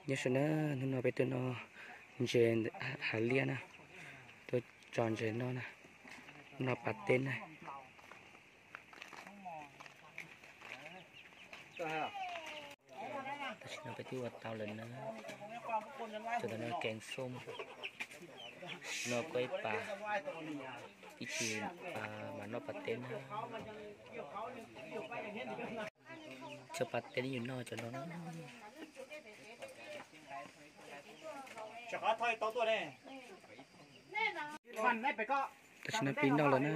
Nyob zoo na, hnub no peb tuaj noj ntses hav liaj na, tuaj tso ntses noj na, noj pas teb na. Tam sim no peb twb ua tau lawm na, cov ntawm no keev xoo, no kuj ib pas, ib chim mam noj pas teb na. Cov pas teb yus noj cov no na. Tam sim no pib noj lawm na.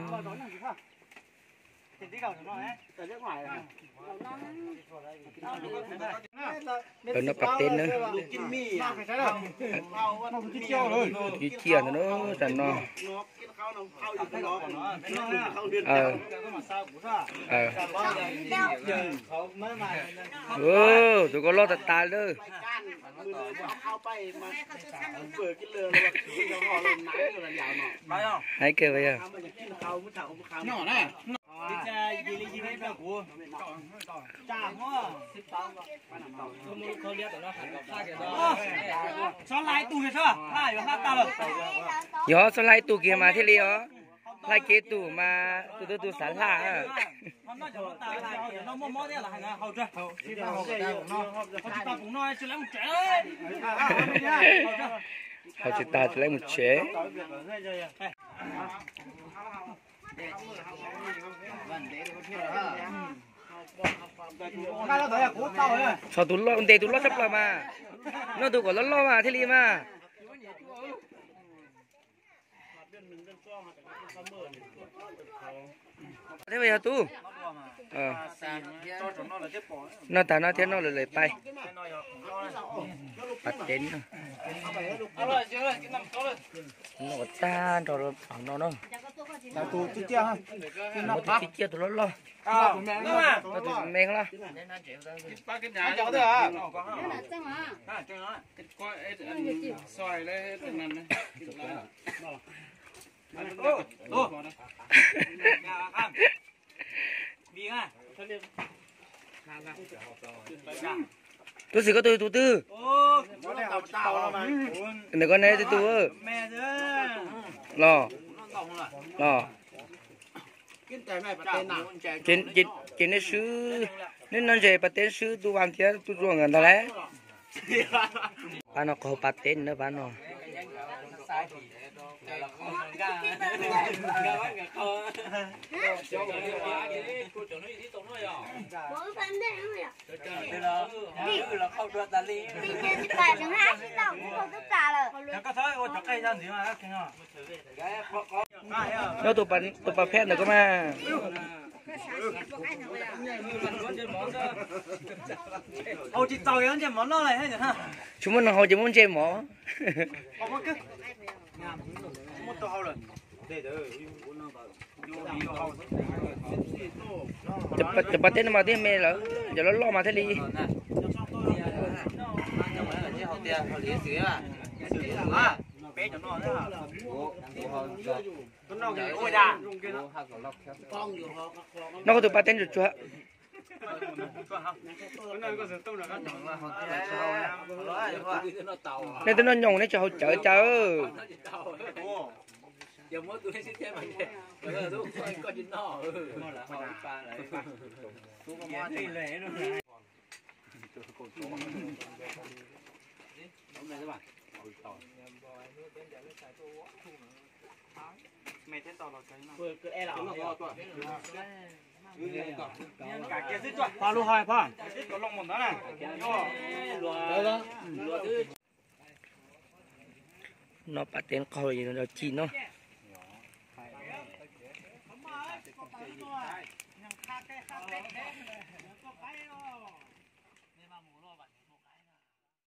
Lawv noj pas teb na. Twb ciaj ntawm no tam no. Tus ko loj tas tas lawm. Hais kawg yog. Yog txhob hlais tus kiag mas thiaj li os. Hlais kev tus mas tus twg tus xav hlais. Haus tsis tas tsis laib mus tsev. Txhos tus loj ntes tus loj tshaj plaws mas. Noj tus kom loj loj mas thiaj li mas. Thiab yog tub. Noj tas no thiab noj lawm lawm pais. Pas teb no. Noj tag nrho no na. Muab tus tib ciaj tus loj loj. Tus me los. Tub Xwm koj tus tus twg? Ntawm koj ne tus tus los. Los. Ces nej swb, nej noj ntses pas teb swb tus vas thiab tus tsuas nkawd ntag lauj. Pab no qaug pas teb na pab no. Nyob tus pas phej ntawm koj mas. Tsis muaj neeg haus ces muab ntses mov. Cov pas teb no mas twb me lawm, cov loj loj mas thiaj li. Noj koj tus pas teb ntsuag tsuag. Nej twb noj nyoos nej tsis haus cawv cas. Pab lub hais pab. Noj pas teb qaug los rau ci no.